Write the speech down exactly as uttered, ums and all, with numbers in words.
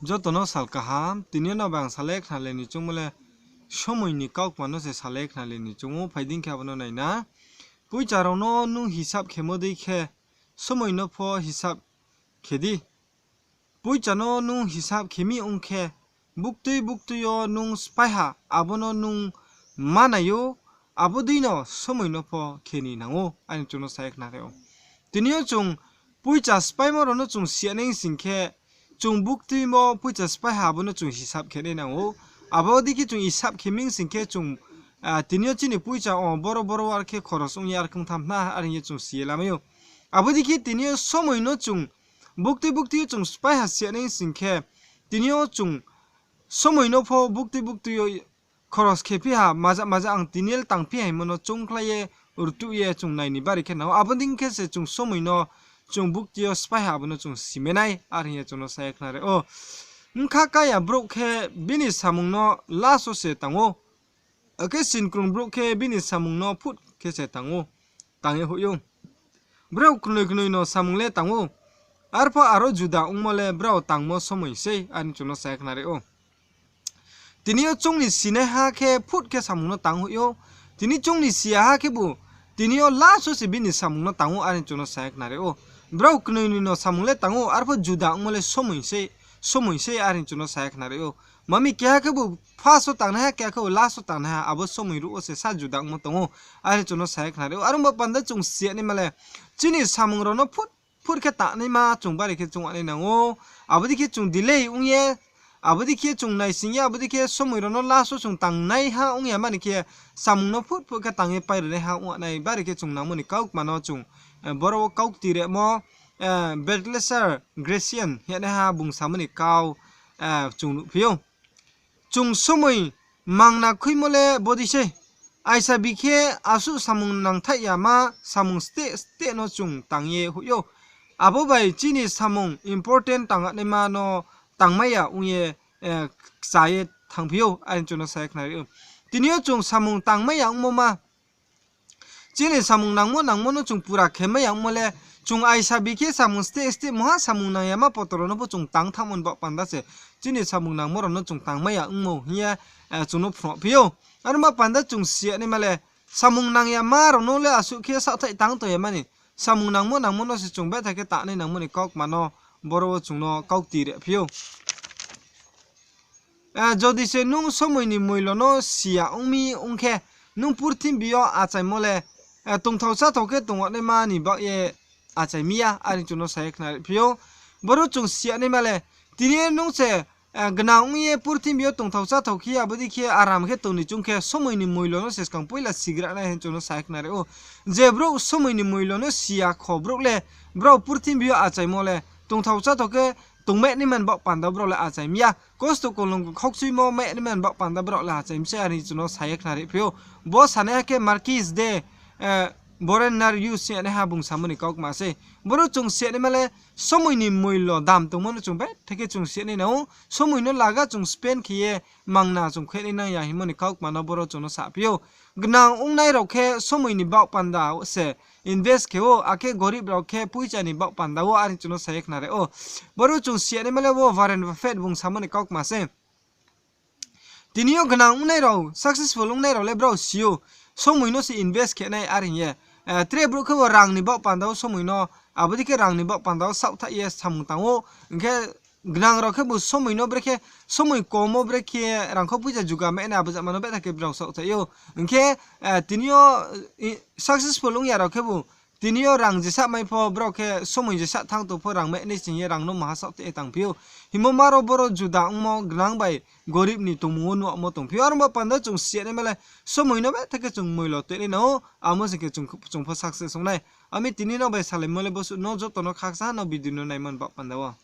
Joto no sal kaham, tini yo no bai ang salai khnalai ni choungmo le, somoi ni kaukma no se salai khnalai ni choung ou, phai di khe abo no nai na. Poicha rao no nung hisab khemo dei khe, somoi no pho hisab khe di. Poicha no nung hisab khe mi ong khe, buktui buktui yo nung spaiha, abo no nung manai ou, abo dei no somoi no pho khe ni nang ou, aini chung no sa ye khnari ou. Tini yo chung poicha spaimo rao no chung si ya nai sing khe, chung buktuimo poicha spaiha abo no chung hisab khe nai nang ou. Abo dei khe chung hisab khe mi sing khe chung, tini yo chini poicha o boro boro ar khe khoros ong ye ar khe ong tham na, are hing ye chung si ye lamai ou. Abo dei khe tini yo somoi no chung buktui buktui yo chung spaiha si ya nai sing khe, tini yo chung somoi no pho buktui buktui yo khoros khe phi ha, maja maja ang tini le tang phi haimo no choungkhlai ye, rtuh ye chung nai ni bari khe nang ou. Abo dei khe se chung somoi no chung buktui yo spaiha abo no chung si mai nai, are hing ye chung no sa ye khnari ou. Bkha kaya brouh khe bini samung no last wo se tang ou. Akhe sinkrung brouh khe bini samung no phut khe se tang ou, tang ye hoih ou. Brao knoi knoi no samung le tang ou, arpho aro juda ongmo le brao tangmo somoi sei, are hing chung no sa ye khnari ou. Tini yo chung ni sinaiha khe phut khe samung no tang hoih ou. Tini chung ni si ya ha khebu, tini yo last wo se bini samung no tang ou, are hing chung no sa ye khnari ou. Brao knoi knoi no samung le tang ou, arpho juda ongmo le somoi sei, somoi sei, are hing chung no sa ye khnari ou. Mami keha khebu first wo tangnaiha, keha khebu last wo tangnaiha, abo somoi ruh wo se sa juda ongmo tong ou, are hing chung no sa ye khnari ou. Are ong ba panda chung si ya naima le, chini samung rao no phut phut khe tangnaima chung bari khe chung nai nang ou. Abo dei khe chung delay ong ye, abo dei khe chung naising ye, abo dei khe somoi rao no last wo chung tangnaiha ong ya mani khe, samung no phut phut khe tang ye pai ri naiha ong nai, bari khe chung nangmo ni kaukma no chung, boro wo kaukti remo, Belteshazzar Grecian hing ye naiha bung samo ni kau, chung nuhphi ou. Chung somoi mangna khuimo le bodei sei. Aisabi khe asuh samung nangthaih yama samung steh steh no chung tang ye hoih ou. Abo bai chini samung important tangnaima no tangmai ya ong ye, kcha ye thanngphi ou, are hing chung no sa ye khnari ou. Tini yo chung samung tangmai ya ongmo ma, chini samung nangmo nangmo no chung pura khe mai ya ongmo le, chung aisabi khe samung steh steh mungha samung nang yama poto rao no pho chung tang thanngmo ni baoh panda se, chini samung nangmo rao no chung tangmai ya ongmo hing ye, chung no phnuhphi ou. Are ong ba panda chung si ya naima le, samung nang yama rao no le asuh khe saohthaih tang tong ya mani, samung nangmo nangmo no se chung betha khe tangnai nangmo ni kaukma no boro wo chung no kaukti riphi ou. Jodi se nung somoi ni moilo no si ya ong mi ong khe, nung purthimbi yo achaimo le, tongthao cháthao khe tongnaima ni baoh ye achai mi ya, are hing chung no sa ye khnariphi ou. Boro chung si ya naima le, tini nung se, gnang ong ye purthimbi yo tongthao cháthao khe abo dei khe aram khe tong ni choung khe, somoi ni moilo no se skang poila sigra nai hing chung no sa ye khnari ou. Je brouh somoi ni moilo no si ya kho brouh le, brao purthimbi yo achaimo le tongthao cháthao khe tongmai naima ni baoh panda brao le achai mi ya. Kosto kolong khokchuimo mai naima ni baoh panda brao le achai mi sei, are hing chung no sa ye khnariphi ou. Bo sanaiha khe Marquis de Borenarius hing ye naiha bung samo ni kaukma sei. Boro chung si ya naima le, somoi ni moilo dam tongmo no chung betha khe chung si ya nai nang ou. Somoi no laga chung spend khe ye mangna chung khe nai nang ya hingmo ni kaukma no boro chung no saphi ou. Gnang ongnai rao khe somoi ni baoh panda se invest khe ou, akhe gorib rao khe poicha ni baoh panda wo, are hing chung no sa ye khnari ou. Boro chung si ya naima le, bo Warren Buffett bung samo ni kaukma sei. Tini yo gnang ongnai rao, successful ongnai rao le brao si ou, somoi no se invest khe nai, are hing ye. Tre brouh khe bo rang ni baoh panda wo somoi no, abo dei khe rang ni baoh panda wo saohthaih ye samung tang ou, hing khe gnang rao khe bo somoi no brekhe, somoi kom wo brekhe rangkho poicha juga mai nai, abo jama no betha khe brao saohthaih ou. Hing khe, tini yo successful ong ya rao khebu, tini yo rang jesa mai pho, brao khe somoi jesa thanng tong pho rang mai nai sing ye rang no maha saohthaih ye tangphi ou. Hingmo ma rao boro juda ongmo gnang bai gorib ni tongmung wo nuhmo tongphi ou. Are ong ba panda chung si ya naima le, somoi no betha khe chung moilo toi nai nang ou, amo sing khe chung pho success ong nai. Ami tini no bai salaimo le bosuh no joto no khakchang ha no video no naimo ni baoh panda wo.